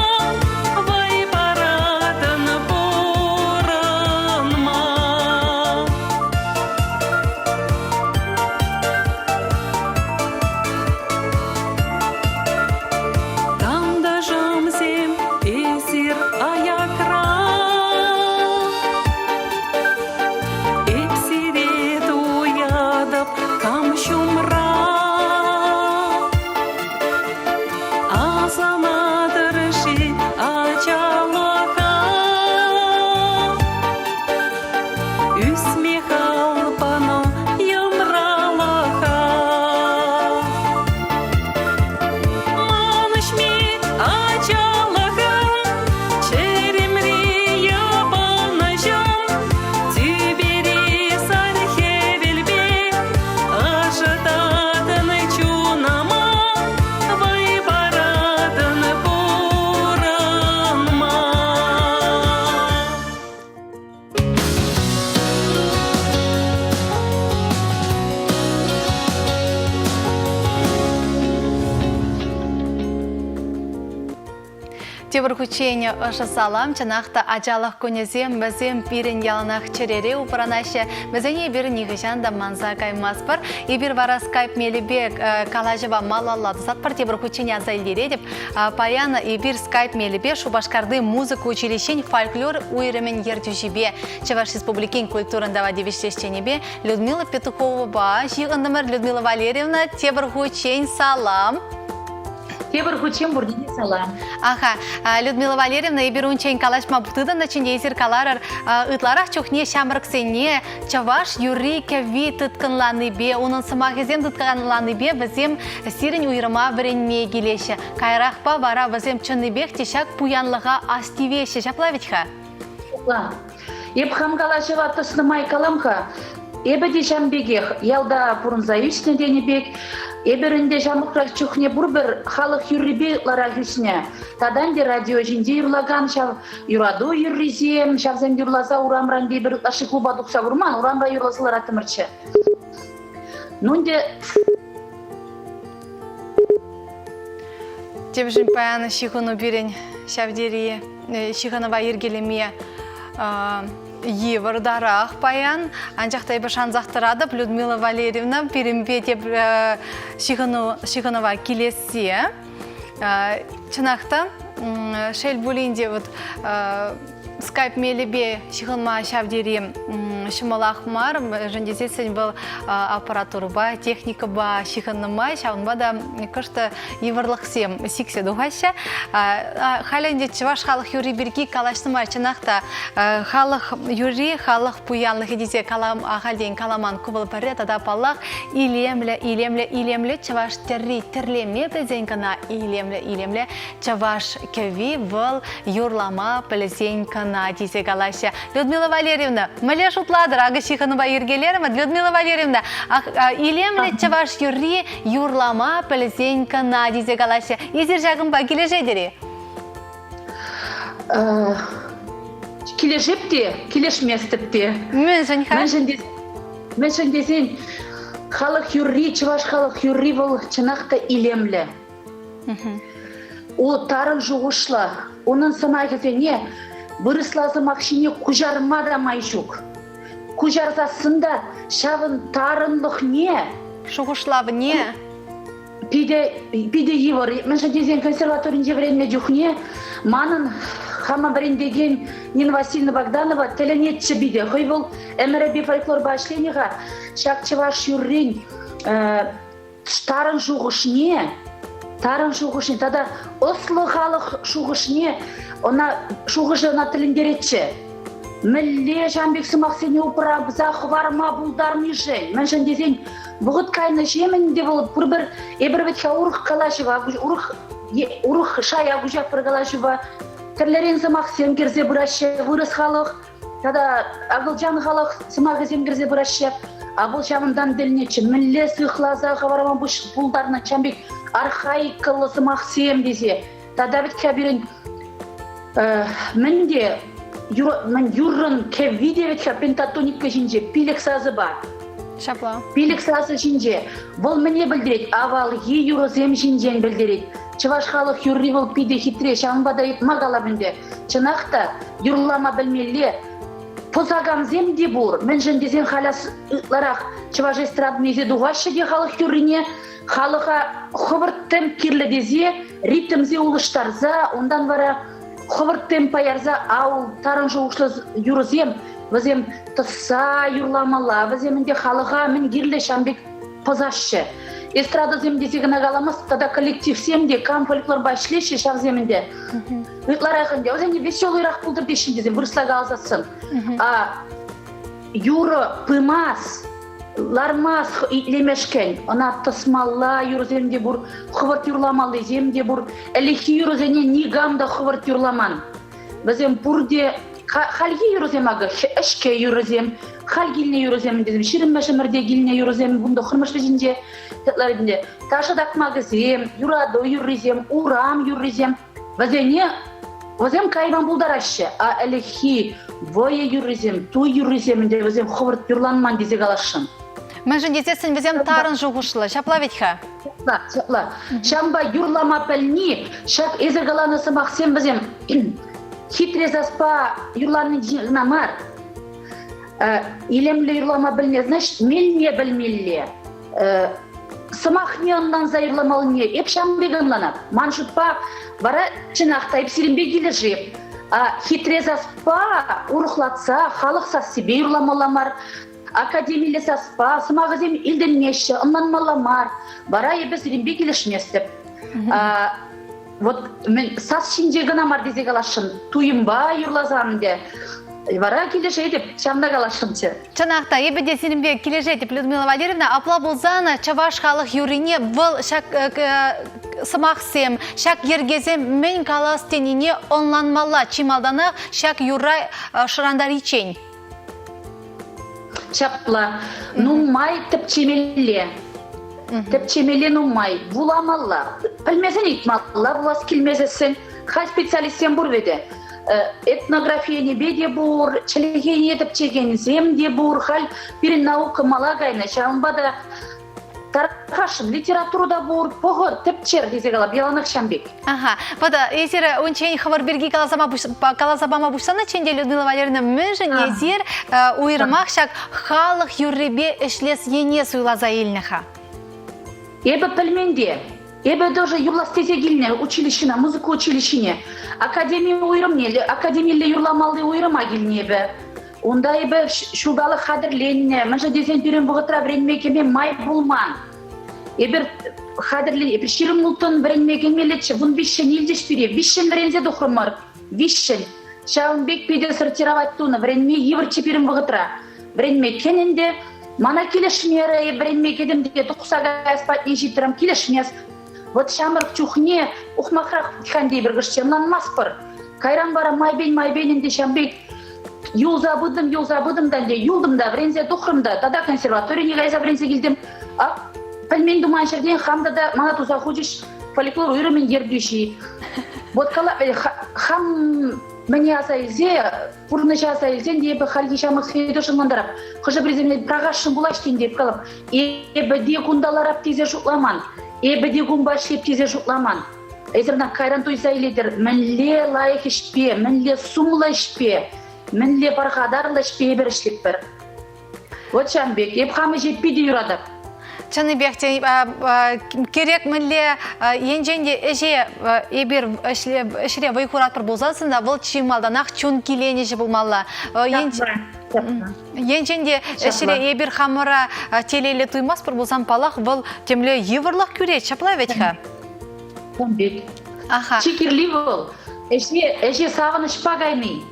вӑй паратӑн пурӑнма. Тантӑшӑмсем, эсир аякра. Эп сире туятӑп кам ҫумра. Асӑнатӑр-ши ачалӑха? Ӳсме хал панӑ йӑмралӑха. Манӑҫми ачалӑхӑм, чӗремри йӑпанӑҫӑм, тӳпери сар хӗвел пек ӑшӑтатӑн чунӑма, вӑй паратӑн пурӑнма. Тепӗр хутчен ӑшӑ салам. Чӑнах та ачалӑх кунӗсем вӗсем пирӗн яланах чӗрере упранаҫҫӗ. Вӗсене эпир нихӑҫан та манса каймастпӑр. Эпир вара скайп мелӗпе э, калаҫӑва малалла тӑсатпӑр. Тепӗр хутчен аса илтеретӗп. Паян эпир скайп мелӗпе Шупашкарти музыка училищин фольклор уйрӑмӗн ертӳҫипе Чӑваш Республикин культурӑн тава тивӗҫлӗ ӗҫченӗпе Людмила Петуховӑпа ҫыхӑнтӑмӑр. Людмила Валерьевна, тепӗр хутчен салам. Тепӗр хутчен пурне те салам. Аха, Людмила Валерьевна, эпир унччен калаҫма тытӑннӑччӗ те эсир каларӑр, ытларах чухне ҫамрӑксене чӑваш юрри-кӗвви тыткӑнланипе, унӑн сӑмахӗсем тыткӑнланипе вӗсем сирӗн уйрӑма вӗренме килеҫҫӗ. Каярахпа вара вӗсем чӑннипех те ҫак пуянлӑха астивеҫҫӗ. Ҫапла вӗт-ха? Ҫапла. Эп хам калаҫӑва тӑснӑ май калам-ха. Эпӗ те ҫам пекех ялта пурӑнса ӳснӗ тенӗ пек. Эпир ӗнтӗ ҫамрӑкрах чухне пурпӗр халӑх юррипе ытларах ӳснӗ. Тата ӗнтӗ радио ҫинче юрлакан ҫав юрату юррисем, ҫавсем юрласа урамран тепӗр ытлашши клуба тухса курман, урамра юрласа лараттӑмӑрччӗ. Ну ӗнтӗ Темшӗн паян ҫыхӑну пирӗн ҫав тери ҫыхӑнӑва йӗркелеме йывӑртарах паян. Анчах та эпӗ шансах тӑратӑп, Людмила Валерьевна пирӗнпе те ҫыхӑну, ҫыхӑнӑва килессе. Чӑнах та, шел пулин те, вот скайп мелӗпе ҫыхӑнма ҫав тери ҫӑмӑлах мар, мӗншӗн тесессӗн вӑл аппаратурӑпа, техникӑпа ҫыхӑннӑ май, ҫавӑнпа та кӑшт йывӑрлӑхсем сиксе тухаҫҫӗ. Халӗ ӗнтӗ чӑваш халӑх юрри пирки калаҫнӑ май, чӑнах та халӑх юрри, халӑх пуянлӑхӗ тесе калам, ахальтен каламан ку вӑл пӗрре тата, паллах, илемлӗ, илемлӗ, илемлӗ чӑваш тӗрри тӗрлеме пӗлсен кӑна илемлӗ, илемлӗ чӑваш кӗвви вӑл юрлама пӗлсен кӑна тесе калаҫҫӗ. Людмила Валерьевна, мӗнле шутлатӑр? Акӑ ҫыхӑнупа йӗркелерӗмӗр. Людмила Валерьевна, илемлӗ чӑваш юрри юрлама пӗлсен кӑна тесе калаҫҫӗ. Эсир ҫакӑнпа килӗшетӗр-и? Килӗшеп те, килӗшместӗп те. Мӗншӗн-ха? Мӗншӗн тесен халӑх юрри, чӑваш халӑх юрри вӑл чӑнах та илемлӗ. О, тарӑн шухӑшлӑ. Унӑн сӑмахӗсене вырӑсла сӑмах ҫине куҫарма та май ҫук. Куҫарсассӑн та ҫавӑн тарӑнлӑхне шухӑшлавне питӗ питӗ йывӑр. Мӗншӗн тесен консерваторинче вӗреннӗ чухне манӑн хама вӗрентекен Нина Васильевна Богданова тӗлӗнетчӗ питӗ. Хӑй вӑл ӗмӗрӗпе фольклорпа ӗҫленӗ-ха. Ҫак чӑваш юррин тарӑн шухӑшне, тарӑн шухӑшне тата ӑслӑ халӑх шухӑшне ӑна шухӑшӗ ӑна тӗлӗнтеретчӗ. Мӗнле ҫавӑн пек сӑмахсене упраса хӑварма пултарнишӗн? Мӗншӗн тесен вӑхӑт кайнӑҫемӗн те вӑл пурпӗр эпир вӗт-ха урӑх калаҫӑва, урӑх урӑх шая куҫатпӑр калаҫӑва. Тӗрлӗрен сӑмахсем кӗрсе пыраҫҫӗ вырӑс халӑх тата акӑлчан халӑх сӑмахӗсем кӗрсе пыраҫҫӗ. А вӑл ҫавӑнтан тӗлӗнетчӗ. Мӗнле сыхласа хӑварма пултарнӑ ҫавӑн пек архаикӑллӑ сӑмахсем тесе. Тата вӗт-ха пирӗн мӗн те мӗн юррӑн кӗвви те вӗт-ха пентатоника ҫинче пилӗк сасӑпа. Ҫапла. Пилӗк сасӑ ҫинче. Вӑл мӗне пӗлтерет? Авалхи юрӑсем ҫинчен пӗлтерет. Чӑваш халӑх юрри вӑл питӗ хитре, ҫавӑнпа та ыйтма калап ӗнтӗ. Чӑнах та, юрлама пӗлмелле. Пӑсакансем те пур. Мӗншӗн тесен халь ытларах чӑваш эстрадине илсе тухаҫҫӗ те халӑх юррине, халӑха хӑвӑрт темп кирлӗ тесе ритмсем улӑштарса, унтан вара хӑвӑрт темпа ярса ау тарӑн шухӑшлӑ юрӑсем вӗсем тӑсса юрламалла, вӗсем ӗнтӗ халӑха мӗн кирлӗ ҫавӑн пек пӑсаҫҫӗ. Эстрадӑсем тесе кӑна каламасть, тата коллективсем те кам фольклорпа ӗҫлеҫҫӗ ҫавсем ӗнтӗ. Ытларах ӗнтӗ вӗсем веселыйрах пултӑр теҫҫӗ тесе вырӑсла каласассӑн. А юрӑ пымас, лармас итлемешкӗн. Ӑна тӑсмалла юрӑсем те пур, хӑвӑрт юрламаллисем те пур. Ӗлӗкхи юрӑсене никам та хӑвӑрт юрламан. Вӗсем пурте хальхи юрӑсем акӑ ӗҫке юрӑсем, халь килнӗ юрӑсем тесем, ҫирӗммӗш ӗмӗрте килнӗ юрӑсем, вунтӑххӑрмӗш вӗҫӗнче ӗнтӗ ташӑ такмакӗсем, юрату юррисем, урам юррисем. Вӗсене вӗсем кайма пултараҫҫӗ, а ӗлӗкхи вӑйӑ юррисем, туй юррисем ӗнтӗ вӗсем хӑвӑрт юрланман тесе каласшӑн. Мӗншӗн тесессӗн вӗсем тарӑн шухӑшлӑ, ҫапла вӗт-ха? Ҫапла, ҫапла. Ҫавӑнпа юрлама пӗлни, ҫак эсӗ каланӑ сӑмахсем вӗсем хитре саспа юрлани кӑна мар, илемлӗ юрлама пӗлни, значит, мелне пӗлмелле. Сӑмахне ӑнланса юрламаллине эп ҫавӑн пек ӑнланап. Ман шутпа вара чӑнах та эп сирӗнпе килӗшеп. Хитре саспа урӑхлатса халӑх сассипе юрламалла мар, академилле саспа сӑмахӗсем илтӗнмеҫҫӗ, ӑнланмалла мар. Вара эпӗ сирӗнпе килӗшместӗп. Вот мӗн сас ҫинче кӑна мар тесе каласшӑн, туйӑмпа юрласан ӗнтӗ. Вара килӗшетӗп, ҫавна каласшӑнччӗ. Чӑнах та, эпӗ те сирӗнпе килӗшетӗп, Людмила Валерьевна. Апла пулсан чӑваш халӑх юррине вӑл ҫак сӑмахсем, ҫак йӗркесем мӗн калас тенине ӑнланмалла чи малтанах ҫак юрра шӑрантариччен. Ҫапла, нумай тӗпчемелле. Тӗпчемелле нумай, вуламалла. Пӗлмесен ыйтмалла, вулас килмесессӗн. Халь специалистсем пур вӗт. Этнографи енӗпе те пур, чӗлхене тӗпчекенсем те пур. Халь пирӗн наука мала кайнӑ, ҫавӑнпа та тархасшӑн литература та пур, пӑхӑр, тӗпчер тесе калап, яланах ҫам пек. Ага. Вот эсир унччен хӑвӑр пирки каласа пама пуҫланӑччӗ ӗнтӗ, Людмила Валерьевна, мӗншӗн эсир уйрӑмах ҫак халӑх юррипе ӗҫлес ене суйласа илнӗ-ха? Эпӗ пӗлмен те. Эпӗ тоже юрлас тесе килнӗ училищӗна, музыка училищине. Академи уйрӑмне, академилле юрламалли уйрӑма килнӗ эпӗ. Унта эпӗ ҫулталӑк хатӗрленнӗ. Мӗншӗн тесен пирӗн вӑхӑтра вӗренме кӗме май пулман. Эпир хатӗрлен, эпир 26-ӑн вӗренме кӗмеллеччӗ, 15-ҫӗн илчӗҫ пире, виҫҫӗн вӗренсе тухрӑмӑр, виҫҫӗн. Ҫавӑн пек питӗ сортировать тунӑ, вӗренме йывӑрччӗ пирӗн вӑхӑтра. Вӗренме кӗнӗ ӗнтӗ, мана килӗшмерӗ, эп вӗренме кӗтӗм те тухса каяс патне ҫитрӗм, килӗшмест. Вот ҫамрӑк чухне ухмахрах хан тепӗр кӑшт ӑнланмастпӑр. Кайран вара майпен-майпен ӗнтӗ ҫав пек юлса пытӑм, юлса пытӑм та ӗнтӗ юлтӑм та, вӗренсе тухрӑм та, тата консерваторине кайса вӗренсе килтӗм. А пӗлмен туман ҫӗртен хам тата мана туса хучӗҫ фольклор уйрӑмӗн ертӳҫи. Вот кала, хам. Мӗне аса илсе, пурнӑҫа аса илсен те эпӗ хальхи ҫамрӑксене те ӑнлантарап. Хӑшӗ-пӗрисем пӑрахасшӑн пулаҫ тен те эп калап. Эпӗ те кунта ларап тесе шутламан. Эпӗ те кунпа ӗҫлеп тесе шутламан. Эсир ӑна кайран туйса илетӗр, мӗнле лайӑх ӗҫпе, мӗнле сумлӑ ӗҫпе, мӗнле пархатарлӑ ӗҫпе эпир ӗҫлетпӗр. Вот ҫавӑн пек. Эп хам ӗҫе питӗ юратап. Чӑннипех те керек мӗнле енчен те ӗҫе эпир ӗҫре вӑй хуратпӑр пулсассӑн та вӑл чи малтанах чун киленӗҫӗ пулмалла. Енчен те ӗҫре эпир хамӑра телейлӗ туймастпӑр пулсан, паллах, вӑл темле йывӑрлӑх кӳрет. Ҫапла вӗт-ха? Ун пек. Аха. Чи кирли вӑл ӗҫе, ӗҫе савӑнӑҫпа кайни.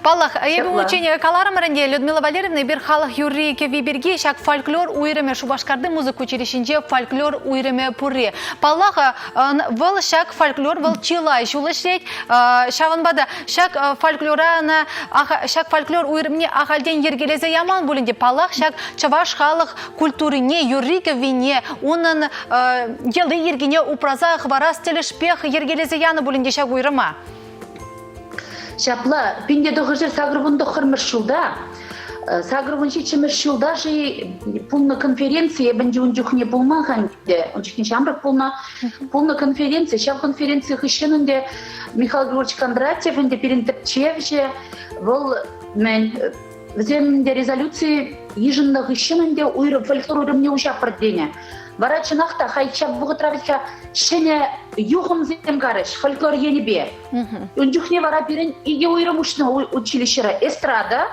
Паллах, эпӗ унччен каларӑмӑр ӗнтӗ, Людмила Валерьевна, эпир халӑх юрри кӗвви пирки ҫак фольклор уйрӑмӗ Шупашкарти музыка училищинче фольклор уйрӑмӗ пурри. Паллах, вӑл ҫак фольклор вӑл чылай ҫул ӗҫлет. Ҫавӑнпа та ҫак фольклора ӑна ҫак фольклор уйрӑмне ахальтен йӗркелесе яман пулин те, паллах, ҫак чӑваш халӑх культурине, юрри-кӗввине, унӑн йӑли-йӗркине упраса хӑварас тӗлӗшпех йӗркелесе янӑ пулин те ҫак уйрӑма. Ҫапла, 1989 ҫулта, 87 ҫулта-ши пулнӑ конференци, эпӗ ун чухне пулман-ха ӗнтӗ, ун чухне ҫамрӑк пулнӑ, пулнӑ конференци. Ҫав конференци хыҫҫӑн ӗнтӗ Михаил Григорьевич Кондратьев ӗнтӗ пирӗн тӗпчевҫӗ, вӑл мӗн Вӗсем ӗнтӗ резолюци йышӑннӑ хыҫҫӑн ӗнтӗ уйрӑм фольклор уйрӑмне уҫатпӑр тенӗ. Вара чӑнах та халь ҫав вӑхӑтра вӗт-ха ҫӗнӗ юхӑмсем карӗҫ фольклор енӗпе. Ун чухне вара пирӗн икӗ уйрӑм уҫнӑ училищӗре. Эстрада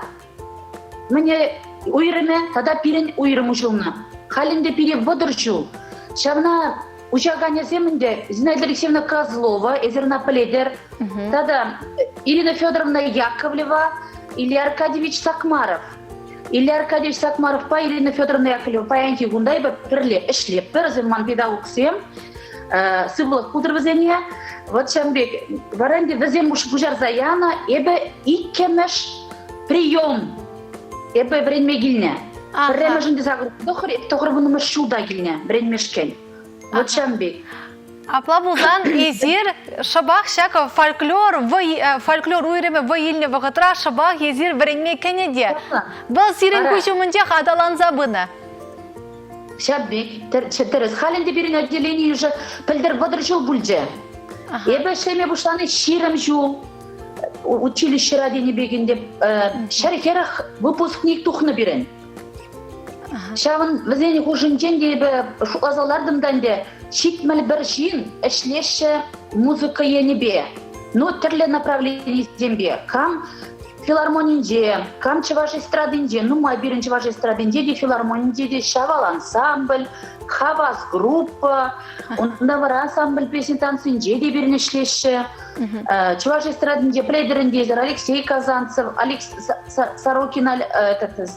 мӗне уйрӑмӗ тата пирӗн уйрӑм уҫӑлнӑ. Халь ӗнтӗ пире 30 ҫул. Ҫавна уҫаканӗсем ӗнтӗ Зинаида Алексеевна Козлова, эсир ӑна пӗлетӗр, тата Ирина Федоровна Яковлева, Илья Аркадьевич Сакмаров. Илья Аркадьевич Сакмаровпа Ирина Федоровна Яковлева паянхи кунта эпӗ пӗрле ӗҫлетпӗр, вӗсем ман педагогсем, сывлӑх пултӑр вӗсене. Вот ҫавӑн пек. Вара ӗнтӗ вӗсем пуҫарса янӑ, эпӗ иккӗмӗш прием эпӗ вӗренме килнӗ. Пӗрремӗшӗн те 89 мӗш ҫулта килнӗ вӗренмешкӗн. Вот ҫавӑн пек. Апла пулсан эсир шӑпах ҫак фольклор вӑй фольклор уйрӑмӗ вӑй илнӗ вӑхӑтра шӑпах эсир вӗренме кӗнӗ те. Вӑл сирӗн куҫ умӗнчех аталанса пынӑ. Ҫав пек тӗрӗс. Халь ӗнтӗ пирӗн отделени уже пӗлтӗр 30 ҫул пулчӗ. Эпӗ ӗҫлеме пуҫлани 20 ҫул. Училищӗра тенӗ пек ӗнтӗ 140 выпускник тухнӑ пирӗн. Ҫавӑн вӗсен хушшинчен те эпӗ шутласа лартӑм та ӗнтӗ, 71 ҫын ӗҫлеҫҫӗ музыка енӗпе. Ну, тӗрлӗ направленисемпе. Кам филармонинче, кам чӑваш эстрадинче, нумай пирӗн чӑваш эстрадинче те, филармонинче те Ҫавал ансамбль, Хавас группа, унта вара ансамбль песни танцинче те пирӗн ӗҫлеҫҫӗ. Чӑваш эстрадинче пӗлетӗр ӗнтӗ Алексей Казанцев, Алекс Сорокин, этот,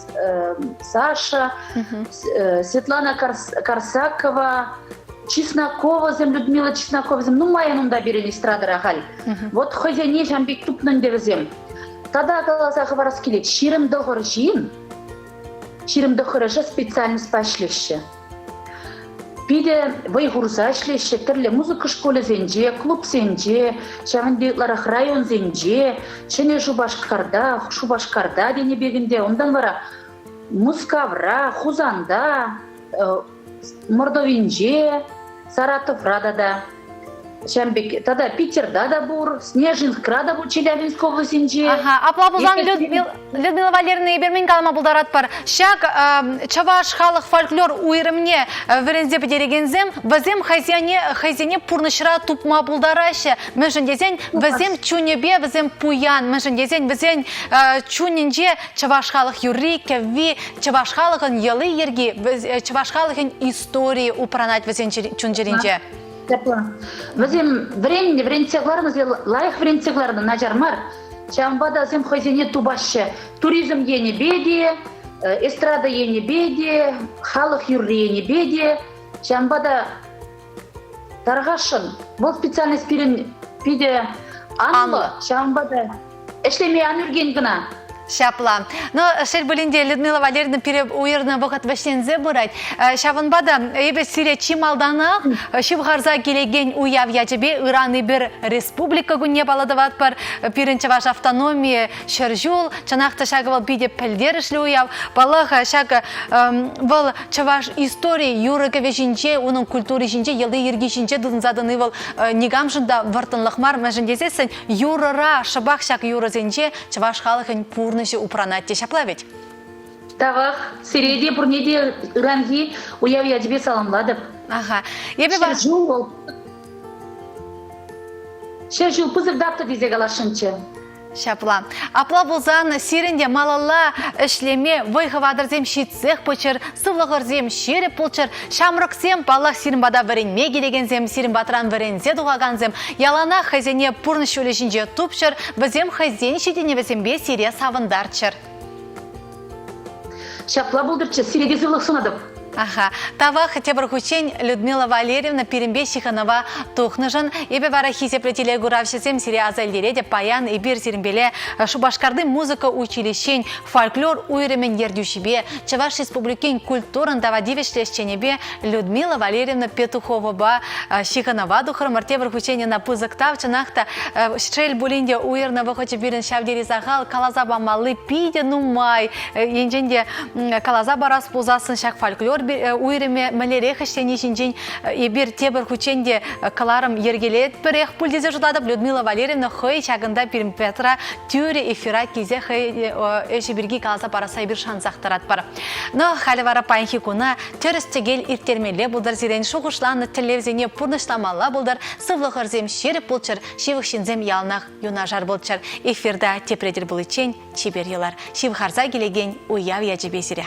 Саша, Светлана Карсакова, Чесноковасем, Людмила Чесноковасем нумайӑн унта пирӗн эстрадӑра халь. Вот хӑйсене ҫам пек тупнӑ ӗнтӗ вӗсем. Тата каласа хӑварас килет, 29 ҫын, 29-ӑшӗ специальностьпа ӗҫлеҫҫӗ. Питӗ вӑй хурса ӗҫлеҫҫӗ тӗрлӗ музыка шкулӗсенче, клубсенче, ҫавӑн пек ытларах районсенче, Ҫӗнӗ Шупашкарта, Шупашкарта тенӗ пек ӗнтӗ. Унтан вара Мускавра, Хусанта, Мордовинче, Саратовра тата. Ҫавӑн пек тата Питерта та пур, Снежинскра та пур, Челябинск облаҫӗнче. Аха, апла пулсан, Людмила Валерьевна, эпир мӗн калама пултаратпӑр? Ҫак чӑваш халӑх фольклор уйрӑмне вӗренсе пӗтерекенсем вӗсем хӑйсене хӑйсене пурнӑҫра тупма пултараҫҫӗ. Мӗншӗн тесен вӗсем чунӗпе вӗсем пуян, мӗншӗн тесен вӗсен чунӗнче чӑваш халӑх юрри, кӗвви, чӑваш халӑхӑн йӑли-йӗрки, чӑваш халӑхӗн историйӗ упранать вӗсен чун-чӗринче. Ҫапла. Вӗсем вӗреннӗ, вӗрентсе кӑларнӑ, лайӑх вӗрентсе кӑларнӑ, начар мар. Ҫавӑнпа та вӗсем хӑйсене тупаҫҫӗ. Туризм енӗпе те, эстрада енӗпе те, халӑх юрри енӗпе те. Ҫавӑнпа та тархасшӑн. Вӑл специальность пирӗн питӗ анлӑ. Ҫавӑнпа та ӗҫлеме ан ӳркен кӑна. Ҫапла. Но шел пулин те, Людмила Валерьевна пире уйӑрнӑ вӑхӑт вӗҫленсе пырать. Ҫавӑнпа та эпӗ сире чи малтанах ҫывхарса килекен уяв ячӗпе ыран эпир Республика кунне паллӑ тӑватпӑр. Пирӗн чӑваш автономийӗ ҫӗр ҫул. Чӑнах та ҫакӑ вӑл питӗ пӗлтерӗшлӗ уяв. Паллах, ҫакӑ вӑл чӑваш истори юрӑ-кӗвӗ ҫинче, унӑн культури ҫинче, йӑли-йӗрки ҫинче тытӑнса тӑни вӑл никамшӑн та вӑрттӑнлӑх мар. Мӗншӗн тесессӗн юрӑра, шӑпах ҫак юрӑсенче чӑваш халӑхӗн пурнӑҫӗ упранать те ҫапла вӗт? Тавах. Сире те пурне те ыранхи уяв ячӗпе саламлатӑп. Аха. Эпӗ Ҫӗр вӑл ҫӗр ҫул пысӑк дата тесе каласшӑнччӗ. Ҫапла. Апла пулсан сирӗн те малалла ӗҫлеме вӑй-хӑватӑрсем ҫитсех пыччӑр, сывлӑхӑрсем ҫирӗп пулччӑр. Ҫамрӑксем, паллах, сирӗн пата вӗренме килекенсем, сирӗн патран вӗренсе тухакансем яланах хӑйсене пурнӑҫ ҫулӗ ҫинче тупчӑр, вӗсем хӑйсен ҫитӗнӗвӗсемпе сире савӑнтарччӑр. Ҫапла пултӑрччӗ, сире те сывлӑх сунатӑп. Аха. Тавах тепӗр хутчен Людмила Валерьевна пирӗнпе ҫыхӑнӑва тухнӑшӑн. Эпӗ вара хисеплӗ телекуравҫӑсем сире аса илтеретӗп. Паян эпир сирӗнпеле Шупашкарти музыка училищин фольклор уйрӑмӗн ертӳҫипе, Чӑваш Республикин культурӑн тава тивӗҫлӗ ӗҫченӗпе Людмила Валерьевна Петуховӑпа ҫыхӑнӑва тухрӑмӑр. Тепӗр хутчен ӑна пысӑк тав. Чӑнах та, шел пулин те, уйӑрнӑ вӑхӑчӗ пирӗн ҫав тери сахал, каласа памалли питӗ нумай. Енчен те каласа парас пулсассӑн ҫак фольклор уйрӑмӗ мӗнлерех ӗҫлени ҫинчен эпир тепӗр хутчен те кӑларӑм йӗркелетпӗрех пуль тесе шутлатӑп. Людмила Валерьевна хӑй ҫакӑнта пирӗн патра тӳрӗ эфира килсе хӑй ӗҫӗ пирки каласа парасса эпир шансах тӑратпӑр. Но халӗ вара паянхи куна тӗрӗс-тӗкел ирттермелле пултӑр сирӗн шухӑшланӑ тӗллевсене пурнӑҫламалла пултӑр, сывлӑхӑрсем ҫирӗп пулччӑр, ҫывӑх ҫынсем яланах юнашар пулччӑр. Эфирта тепре тӗл пуличчен чипер юлар. Ҫывхарса килекен уяв ячӗпе сире.